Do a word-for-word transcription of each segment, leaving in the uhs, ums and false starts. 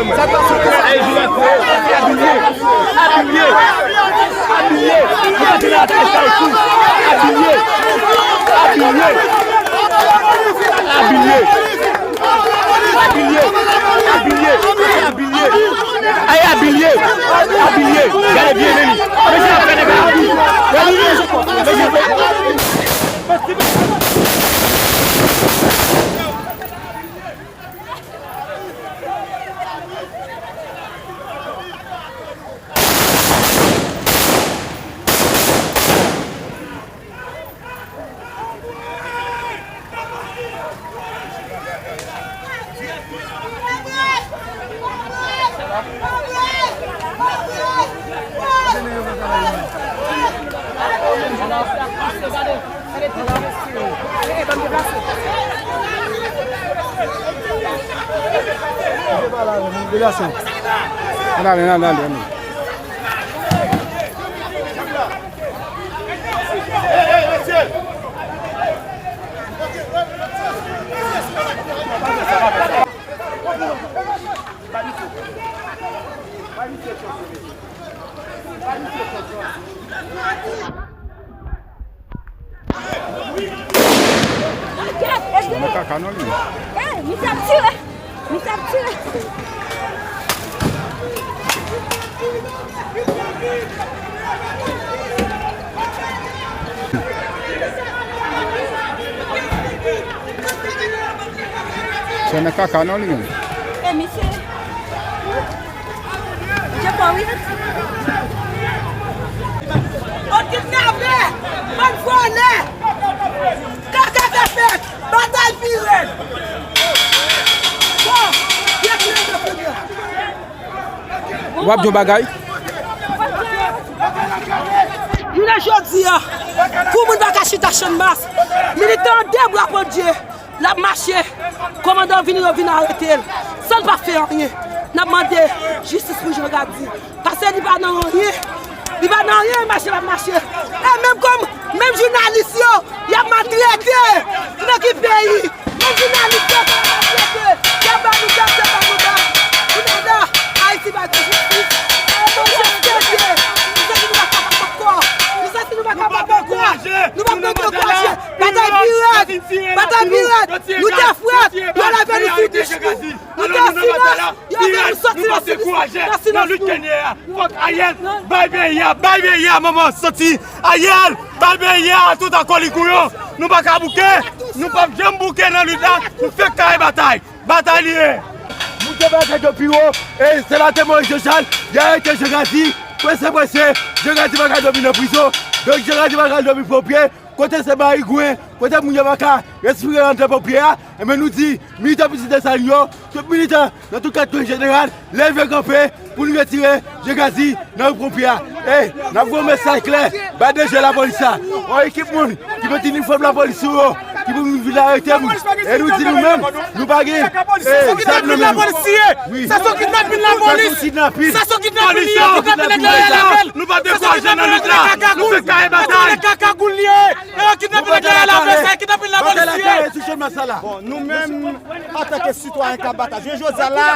Abilye, abilye, abilye, abilye, abilye, abilye, abilye, abilye, abilye, gade byen, men li. Men jan ap fè nèg la. Men li, men jan. Ann ale, ann ale, ann ale. Nan kaka non li. Eh, misye ap tire. Misye ap tire. Se nan kaka non li menm. E misye. Misye fò wi. Bann kidnapè, bann vòlè. Kaka k ap fèt. Batay pi rèd. Bon, byen klè nan figi a. W ap di yon bagay? Jounen jodi a, pou moun pa ka chita Channmas, militan an de bra Bondye, l ap mache, kòmandan vini, yo vin arete l, san l pa fè anyen. N ap mande jistis pou Jean Gady, paske li pa nan anyen, li pa nan anyen, mache l ap mache. E menm kòm, menm jounalis yo, y ap maltrete nan ki peyi? Menm jounalis yo, y ap maltrete, y ap ba nou gaz, y ap ba nou gaz. Kounye a la, Ayiti pa gen jistis. E Bondye, Bondye, nou santi nou pa kapab ankò. Nou santi nou pa kapab ankò. Nou p ap dekouraje. Batay pi rèd. Batay pi rèd. Nou te frèt. Yo leve nou sou dich nou. Nou te silans. Yo fè nou soti nan silans. Nan silans nou. Fòk Ariel bay peyi a, bay peyi a, manman, soti. Ariel, bay peyi a, tout akòlik ou yo. Nou pa ka bouke. Nou p ap janm bouke nan lit la. Nou fèk kare batay. Batay li ye. Moute batay yo pi wo. E senatè Moïse Jean Charles, y arete Jean Gady. Prese, prese. Jean Gady pa ka dòmi nan prizon. Donk Jean Gady pa ka dòmi pwòp pye. Kote se marigwen, kote moun yo pa ka respire anndan pwòp pye a, enben nou di, militan Pitit Desalin yo, tout militan nan tout kat kote jeneral, leve kanpe pou nou retire Jean Gady nan ri Ponpye a. E, n ap voye yon mesaj klè ba D G lapolis la. Yon ekip moun ki mete inifòm lapolis sou yo, ki pou vin arete moun. E nou di nou menm, nou pa gen, e, zam nan men nou. Wi. Sa se yon kidnapin lapolis. Sa se yon kidnapin li ye, kidnapin nèg la ye lapèl. Nou pa dekouraje nan lit la. Nou fèk kare batay. Kaka goul li ye. E yo kidnape nèg la, la prese, kidnape la polis ye. Bon, nou menm, antanke sitwayen k ap batay, jounen jodi a la,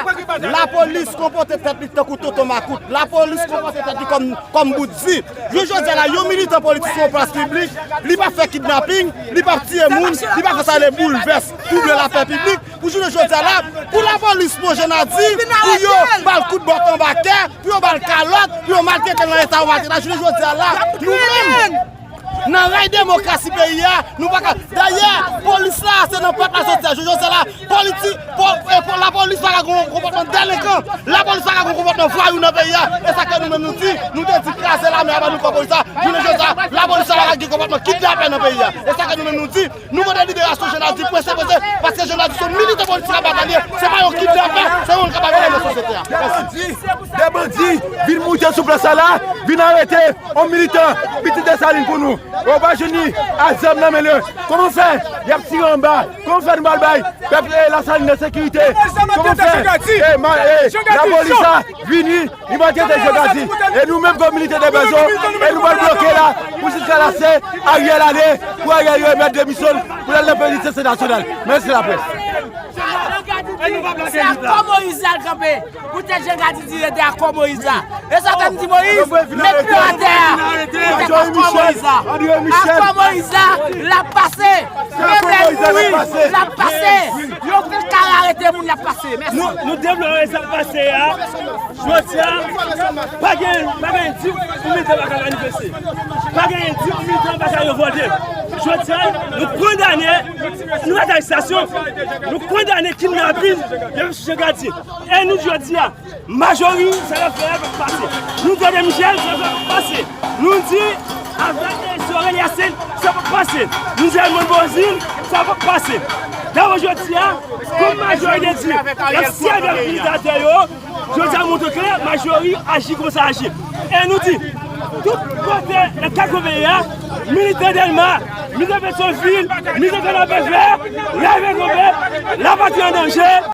lapolis konpòte tèt li tankou tonton makout. Lapolis konpòte tèt li kòm, kòm bout di. Jounen jodi a la, yon militan politik sou yon plas piblik, li p ap fè kidnaping, li p ap tiye moun, li p ap fè sa rele boulvès, twouble lapè piblik. Pou jounen jodi a la, pou lapolis pran Jean Gady, pou yo ba l kout bòt anba kè, pou yo ba l kalòt, pou yo maltrete l nan eta yo maltrete l la, jounen jodi a la, nou menm, nan rèy demokrasi peyi a, nou pa ka. Dayè, polis la, se nan pèp la soti a. Jounen jodi a la, politi-, po-, e, po-, lapolis pa ka gen yon konpòtman delenkan. Lapolis pa ka gen yon konpòtman vwayou nan peyi a. E sa ke nou menm nou di, nou te di kraze lame a, ba nou kò polis la. Jounen jodi a, lapolis la pa ka gen konpòtman kidnapè nan peyi a. E sa ke nou menm nou di, nou mande liberasyon Jean Gady, prese, prese, paske Jean Gady se yon militan politik k ap batay li ye, se pa yon kidnapè, se yon moun k ap batay nan sosyete a. Mèsi. De bandi, de bandi vin moute sou plas la, vin arete yon militan Pitit Desalin pou nou. Yo pa jwenn li ak zam nan men yo. Kòman fè y ap tire anba? Kòman fè nou pa al bay pèp, e, Lasalin nan sekirite? Kòman fè, e, ma-, e, lapolis la vini, li maltrete Jean Gady? E nou menm kòm milite de baz yo, e nou pral bloke la pou jiska la se Ariel ale, pou Ariel remèt demisyon l, pou l al nan penitansye nasyonal. Mèsi laprès. Se akò Moyiz la l kanpe. Poutèt Jean Gady di rete akò Moyiz la. E sa fè m di Moyiz, met pye w atè a. Poutèt akò Moyiz la. Akò Moyiz la, l ap pase. Menm lè l mouri, l ap pase. Yo fè kare arete moun, l ap pase. Mèsi. Nou, nou deplore sa k pase a. Jodi a, pa gen, pa gen di pou militan pa ka manifeste. Pa gen di pou militan pa ka revòlte. Jodi a, nou kondane, nou mete arestasyon, nou kondane kidnapin, Jean Gady. E nou jodi a, Majori, sa l ap fè a p ap pase. Nou di André Michel, sa p ap pase. Nou di avèk eleksyon René Asselin, sa p ap pase. Nou di Edmonde Beauzile, sa p ap pase. Dabò jodi a, kòm Majori te di, y ap sèvi avèk militatè yo, jodi a montre klè, Majori aji kòman sa aji. E nou di, tout kote nan kat kwen peyi a, militan Dèlma, militan Petyonvil, militan Kanapevè, leve kanpe, lapatri an danje.